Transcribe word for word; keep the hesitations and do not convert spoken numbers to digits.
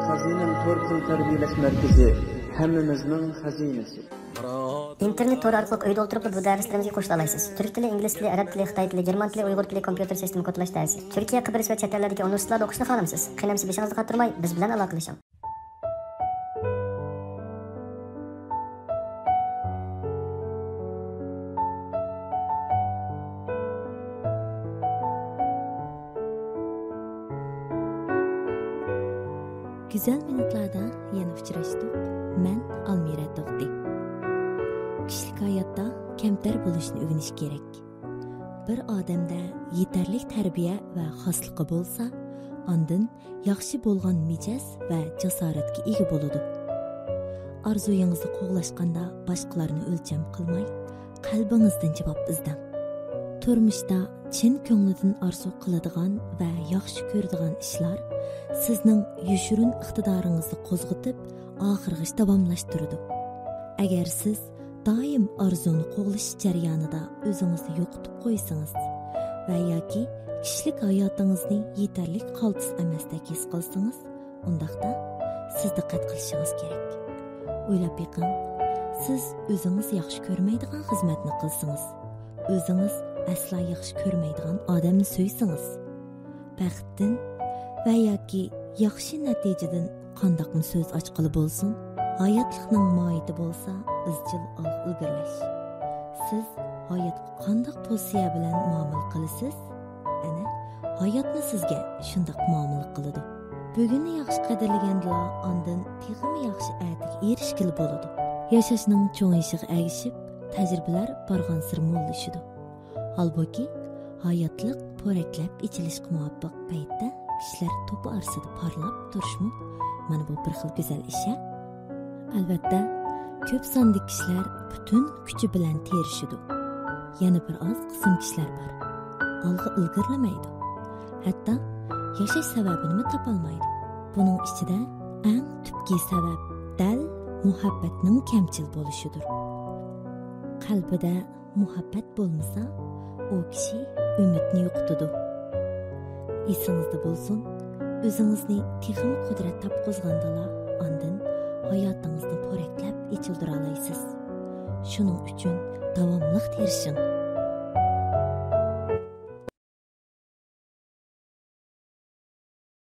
خەزىنەم تور تىل تەربىيەلەش مەركىزى، ھەممىمىزنىڭ خەزىنىسى. ئىنتېرنېت تورى ئارقىلىق ئۆيدە ئولتۇرۇپلا بۇ دەرسلىرىمىزگە قوشۇلالايسىز. تۈرك تىلى، ئىنگلىز تىلى، ئەرەب تىلى، خىتاي تىلى، گېرمان تىلى، ئۇيغۇر تىلى، كومپيۇتېر سىستېما كودلاش دەرسى. تۈركىيە، قەبرىسى ۋە چەت ئەللەردىكى ئۇنىۋېرسىتېتلاردا ئوقۇشنى خالامسىز؟ قېنى ئەمىسە بېشىڭىزدا قاتۇرماي، بىز بىلەن ئالاقىلىشىڭ. گۈزەل مىنۇتلاردا يەنە ئۇچراشتۇق. مەن ئالمىرە توختى. كىشىلىك ھاياتتا كەمتەر بولۇشنى ئۆگىنىش كېرەك. بىر ئادەمدە يېتەرلىك تەربىيە ۋە خاسلىقى بولسا، ئاندىن ياخشى بولغان مىجەز ۋە جاسارەتكە ئىگە بولىدۇ. ئارزۇيىڭىزنى قوغلاشقاندا باشقىلارنى ئۆلچەم قىلماي، قەلبىڭىزدىن جاۋاب ئىزدەڭ. تۇرمۇشتا چىن كۆڭلىدىن ئارزۇ قىلىدىغان ۋە ياخشى كۆرىدىغان ئىشلار سىزنىڭ يوشۇرۇن ئىقتىدارىڭىزنى قوزغىتىپ، ئاخىرغىچە داۋاملاشتۇرىدۇ. ئەگەر سىز دائىم ئارزۇنى قوغلىشىش جەريانىدا ئۆزىڭىزنى يوقىتىپ قويسىڭىز ۋە ياكى كىشىلىك ھاياتىڭىزنى يېتەرلىك قالتىس ئەمەستەك ھېس قىلسىڭىز، ئۇنداقتا سىز دىققەت قىلىشىڭىز كېرەك. ئويلاپ بېقىڭ، سىز ئۆزىڭىز ياخشى كۆرمەيدىغان خىزمەتنى قىلسىڭىز، ئۆزىڭىز ئەسلا ياخشى كۆرمەيدىغان ئادەمنى سۆيسىڭىز، بەختتىن ۋە ياكى ياخشى نەتىجىدىن قانداقمۇ سۆز ئاچقىلى بولسۇن، ھاياتلىقنىڭ ماھىيىتى بولسا ئىزچىل ئالغا ئىلگىرىلەش. سىز ھاياتقا قانداق پوزىتسىيە بىلەن مۇئامىلە قىلىسىز، ئەنە، ھاياتمۇ سىزگە شۇنداق مۇئامىلە قىلىدۇ. بۈگۈننى ياخشى قەدىرلىگەندىلا، ئاندىن تېخىمۇ ياخشى ئەتىگە ئېرىشكىلى بولىدۇ. ياشاشنىڭ چوڭىيىشىغا ئەگىشىپ، تەجرىبىلەر بارغانسېرى موللىشىدۇ. ھالبۇكى، ھاياتلىق پورەكلەپ ئېچىلىشقا مۇۋاپىق پەيتتە كىشىلەر توپى ئارىسىدا پارلاپ تۇرۇشمۇ مانا بۇ بىر خىل گۈزەل ئىش ھە. ئەلۋەتتە، كۆپ ساندىكى كىشىلەر پۈتۈن كۈچى بىلەن تىرىشىدۇ. يەنە بىر ئاز قىسىم كىشىلەر بار، ئالغا ئىلگىرىلىمەيدۇ. ھەتتا ياشاش سەۋەبىنىمۇ تاپالمايدۇ. بۇنىڭ ئىچىدە ئەڭ تۈپكى سەۋەب دەل مۇھەببەتنىڭ كەمچىل بولۇشىدۇر. قەلبىدە مۇھەببەت بولمىسا، ئۇ كىشى ئۈمىدنى يوقىتىدۇ. ئېسىڭىزدە بولسۇن، ئۆزىڭىزنى تېخىمۇ قۇدرەت تاپقۇزغاندىلا، ئاندىن ھاياتىڭىزنى پورەكلەپ ئېچىلدۇرالايسىز. شۇنىڭ ئۈچۈن داۋاملىق تىرىشىڭ.